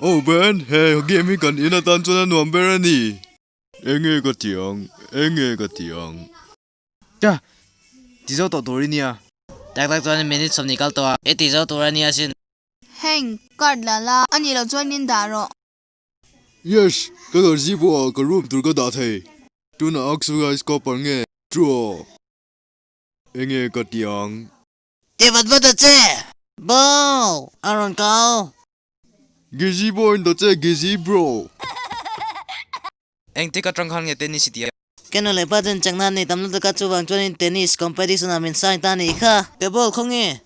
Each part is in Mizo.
Oh Ben, he game hi kan in atan chuan a nuam ber a ni. Enge ka ti ang, enge ka ti ang. Ka ti zo tawh tur i nia. Tak tak chuan minute 20 kal tawh a, i ti zo tur a nia sin. Heng, card la la, a nih loh chuan min dah rawh. Yes, ka gazebo ah ka room tur ka dah thei. Tunah Axel Ice Copper nge draw? Enge ka ti ang? Ti vat vat a che! Ball! A rawn kal! Gazebo in ta che Gezi bro! Engtik atang khan nge tennis i ti a? Ka nu leh pa chuan chakna an nei tam lutuk a, chuvang chuanin tennis competition ah min sign ta a nih kha. Ka ball khaw nge?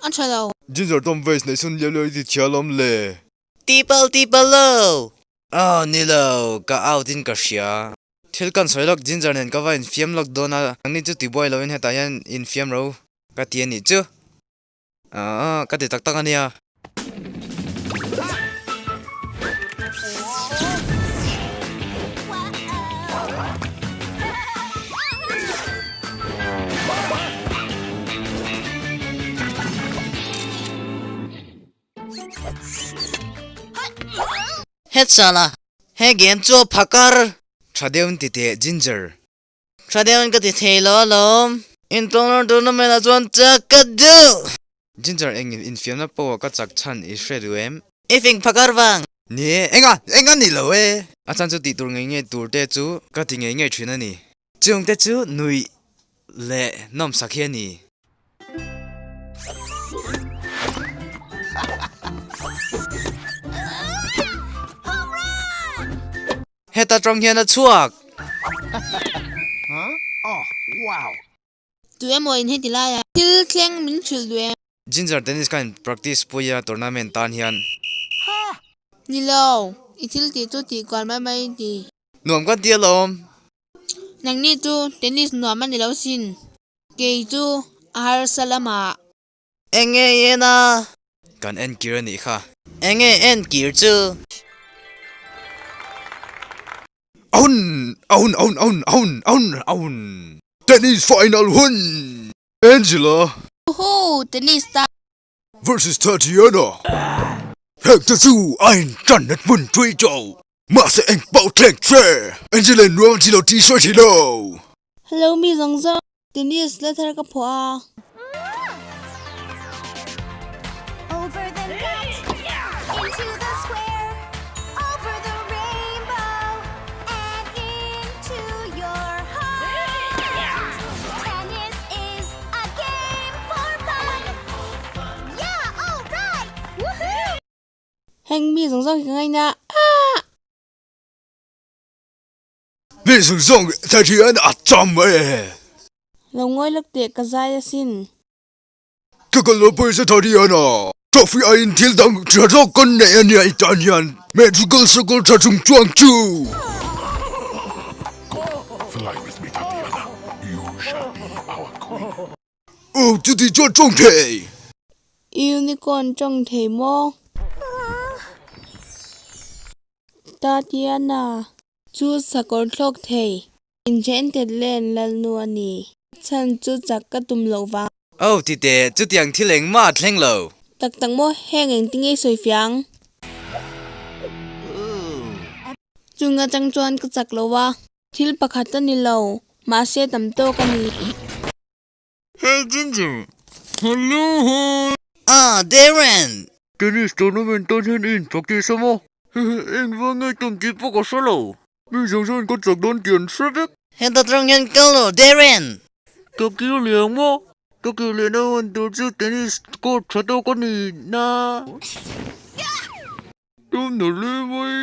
A tha lo. Ginger Tom Waits neih sun liau liau i ti chhia lawm le. Tipal tipal lo! Aw ni lo, ka out in ka hria. Thil kan sawi lawk Ginger nen ka va infiam lawk dawn a, nangni chu tibuai loin hetah hian infiam ro ka ti a nih chu. Aaa ka ti tak tak a nia. Het sala, he game chu a phakar. Tha deuhin ti teh Ginger. Tha deuhin ka ti thei lo alawm. Intoler tournament ah chuan chak ka duh. Ginger engin infiamna pawh ka chak chhan i hre duh em? I fing phakar vang. Ni e, enga, enga ni lo e. A chan chu tih tur ngei ngei tur te chu ka ti ngei ngei thin a ni. Chung te chu nuih leh nawmsak hi a ni. Heta tawng hian a chhuak. Tu emaw in heti lai a. Thil thleng min hrilh duh em? Ginger tennis kha in practice pui a tournament tan hian. Ni lo, i thil tih chu tih kual mai mai i ti. Nuam kan ti alawm. Nangni chu tennis nuam a ni lo sin. Kei chu a harsa lamah. Enge i en a? Kan en kir a nih kha. Enge en kir chu? Ahun! Ahun! Ahun! Ahun! Ahun! Ahun! Ahun! Tennis final hun! Angela. Woohoo! Tennis ta. Versus Tatiana. Heng te chu a inṭanna hmun tui tawh. Mahse eng pawh thleng che! Angela nuam chi lo tih sawi thei lo. Hello mi zawng zawng, tennis la thar ka phuah a. Heng mi zawng zawng hi ka ngaina ah! Mi zawng zawng thei hian a cham e. Lo ngawi lawk teh ka zai asin. Ka kal lo pawisa thar hian a trophy aiin thil dang tha zawk kan nei ania i tan hian magical circle tha chung chuang chu. Aw chuti chuan tawng thei. Unicorn tawng thei maw? Tatiana chu sakawr thlawk thei. Enchanted Land lalnu a ni. Chhan chu chak ka tum loh vang. Aw ti teh, chutiang thil engmah a thleng lo. Tak tak maw, heng engti ngei sawi fiang? Chung atang chuan ka chak lo a. Thil pakhat a ni lo, mahse tam tawk a ni. Hey Ginger! Hello! Ah, Darren! Tennis tournament tan hian i inpractice a maw? Hehe, engvang nge tum tih pawh ka hre lo. Mi zawng zawngin ka chak dawn tih an hre vek. Heta tang hian kal lo, Darren! Ka kir leh ang maw? Ka kir lehna hun tur chu tennis court tha tawk a ni na. Tum na le mai.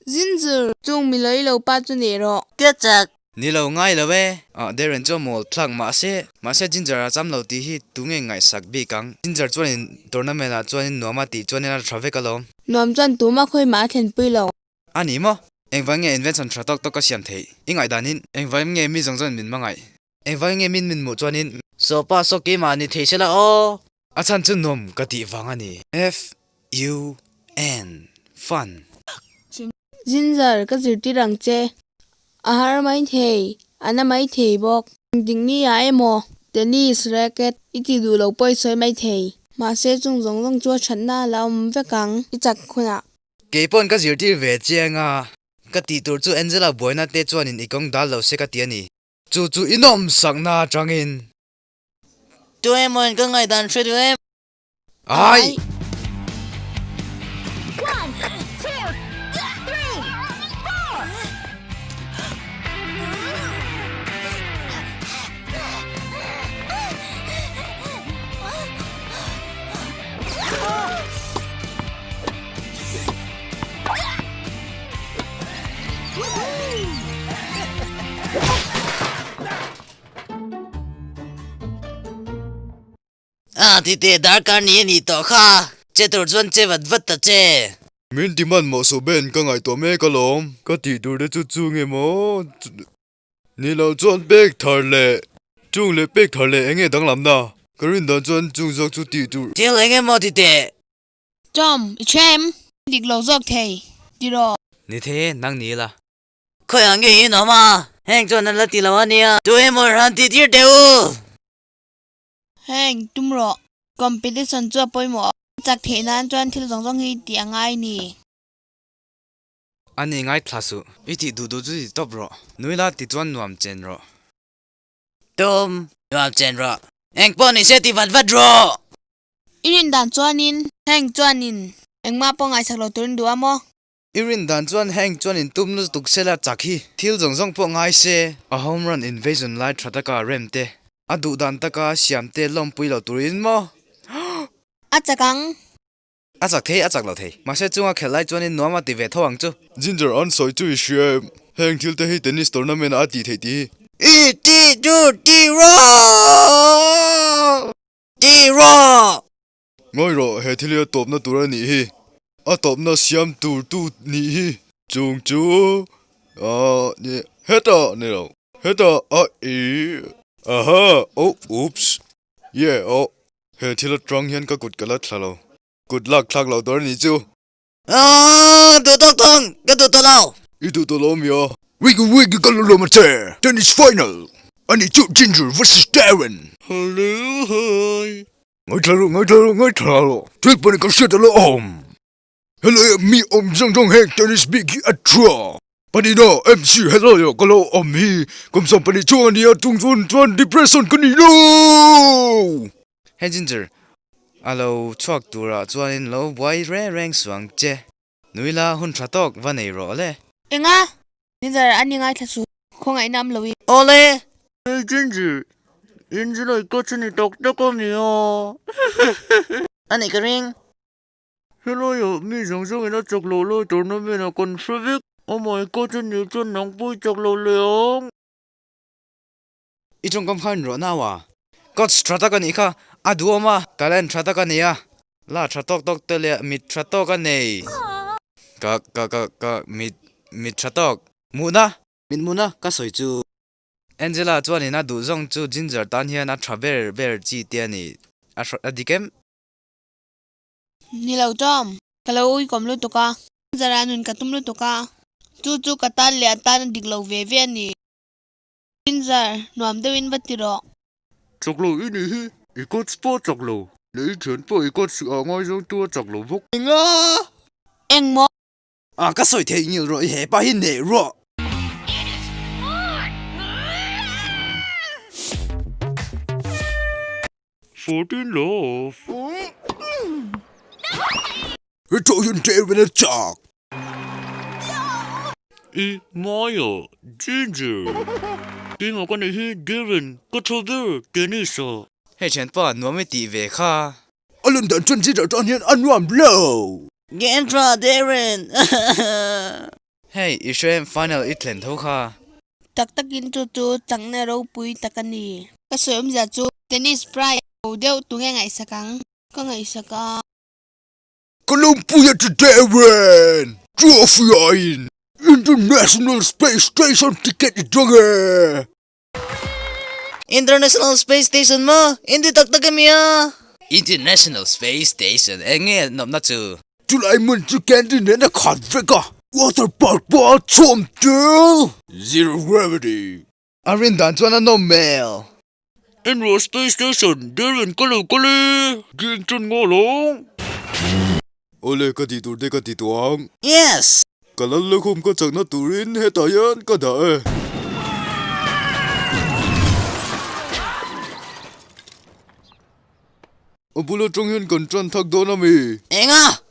Ginger, chung mi lei lo pa chu nei rawh. Ka chak. Ni lo ngai lo e. Ah Darren chu a mawl thlak mahse mahse Ginger a cham lo tih hi tunge ngaihsak bik ang. Ginger chuanin tournament ah chuanin nuam a tih chuanin a tha vek alawm. Nuam chuan tuma khawi mah a thlenpui lo. A ni maw? Engvang nge invention tha tawk tawk ka siam theih? I ngaihdanin engvang nge mi zawng zawngin min hmangaih? Engvang nge min min hmuh chuanin. Sopa saw keimah ni thei sela aw. A chhan chu nuam ka tih vang a ni. F-U-N, fun. Ginger, ka zirtir ang che. A har mai thei, a na mai thei bawk. Engtik ni ah emaw tennis racket i ti duh lo pawh i sawi mai thei. Mahse chung zawng zawng chu a thatna a la awm vek ang i chak hunah. Keipawn ka zirtir ve chiang a, ka tih tur chu Angela buaina te chuanin i kawng dal lo se ka ti a ni. Chu chu i nawmsakna atangin. Tu emaw in ka ngaihdan hre duh em? Ai! A ti teh darkar ni a nih tawh kha, che tur chuan che vat vat ta che. Min ti hman mawh suh Ben ka ngaihtuah mek alawm, ka tih tur te chu chu nge maw ni lo chuan pek thar leh chung leh pek thar leh eng nge danglam na ka rin dan chuan chung zawk chu tih tur. Thil eng emaw ti teh. Tom, i thlem dik lo zawk thei tiraw? Ni thei e, nang ni ila. Khawiah nge in awm a? Heng chuan an la ti lo a nia. Tu emaw hran tih tir teh u! Heng, tum rawh. Competition chu a pawimawh. Chak theih nan chuan thil zawng zawng hi tih a ngai ni. A ni ngaithla suh. I tih duh duh chu ti tawp rawh. Nui la ti chuan nuam chen rawh. Tum, nuam chen rawh. Eng pawh ni se ti vat vat rawh. I rin dan chuanin heng chuanin engmah pawh ngaihsak lo turin duh a maw? I rin dan chuan heng chuan in tum lutuk se la chak hi thil zawng zawng pawh ngai se. A home run invasion lai tha taka rem te, a duh dan taka siam te lawmpui lo turin maw? A chak ang. A chak thei, a chak lo thei. Mahse chunga khelh lai chuanin nuam a ti ve tho ang chu. Ginger an sawi chu i hria em? Heng thil te hi tennis tournament ah a tih theih tih hi. I ti chu ti rawh! Ti rawh! Ngawi rawh, he thil hi a tawpna tur a nih hi. A tawpna siam tur tu nih hi. Chung chu a ni hetah ni lo, hetah a i. Aha, oh, oops. Yeah, oh, he thil atang hian ka kut ka la thla lo. Kut lak thlak lo tur a nih chu. Aaa, duh tawk thung, ka duh tawh lo. I duh tawh lo mi a? Wiggy wiggy ka lo lawm a che, tennis final a nih chu Ginger versus Darren. Hello, hi. Ngaithla rawh, ngaithla rawh, ngaithla rawh. Thil pahnih ka hriat alo awm. Helai ah mi awm zawng zawng heng tennis bik hi a tha. Pahnihna, MC helai ah ka lo awm hi kum 12 chhung a nia chung chuan chuan depression ka ni lo. Hey Ginger, a lo chhuak turah chuanin lo buai reng reng suang che. Nui la hun tha tawk va nei rawh le. Enga? Ginger a ni ngaithla chu khawngaihna am lo i. Awle! Hey Ginger, Angela i ka chu ni tak tak a nia. A nih ka ring. Helai ah mi zawng zawng in a chak loh lai tournament ah kan hre vek. Amah i ka chu nih chuan nang pawh i chak loh leh ang. I tawngkam khan rawh nau a. Coach tha tak a nih kha, a duhawm a, talent tha tak a nei a, la tha tawk tawk te leh mit tha tawk a nei. Ka ka ka ka mit mit tha tawk. Hmuhna. Mit hmuhna ka sawi chu. Angela chuanin a duh zawng chu Ginger tan hian a tha ber ber chi te a ni. A hra a dik em? Ni lo Tom, ka lo uikawm lutuk a. Ginger a nun ka tum lutuk a. Chu chu ka tan leh a tan a dik lo ve ve a ni. Ginger, nuam deuhin va ti rawh. Chak lo i nih hi, i coach pawh chak lo, leh i thian pawh i coach ah ngaizawng tu a chak lo bawk. Enga? Eng maw? A ka sawi theih ngil rawh i hepa hi nei rawh. 14 love. I tawh hian Darren a chak. I Maya, Ginger. Keimah ka nih hi Darren, ka tha ber Tennis ah. Hei thianpa, nuam i tih ve kha. A lan dan chuan Ginger tan hian a nuam lo. Gendra, Darren. Hei, i hre em final i thlen tho kha. Tak takin chu chu chakna ropui tak a ni. Ka sawi awmzia chu tennis prize ho deuh tunge ngaihsak ang? Ka ngaihsak a. Ka lawmpui a ti Darren! Trophy aiin International Space Station ticket i dang e! International Space Station maw? Inti tak tak emi a? International Space Station eng nge nawmna chu? Chulai hmun chu candy nen a khat vek a, water park pawh a chhawm tel! Zero gravity! A rin dan chuan a nawm hmel. Enro Space Station, Darren ka lo kal e! Ding ṭan ngaw lo. Awle ka tih tur te ka ti tawh ang. Yes! Ka lal lukhum ka chakna turin hetah hian ka dah e. A bul atang hian kan tan thak dawn a mi? Enga!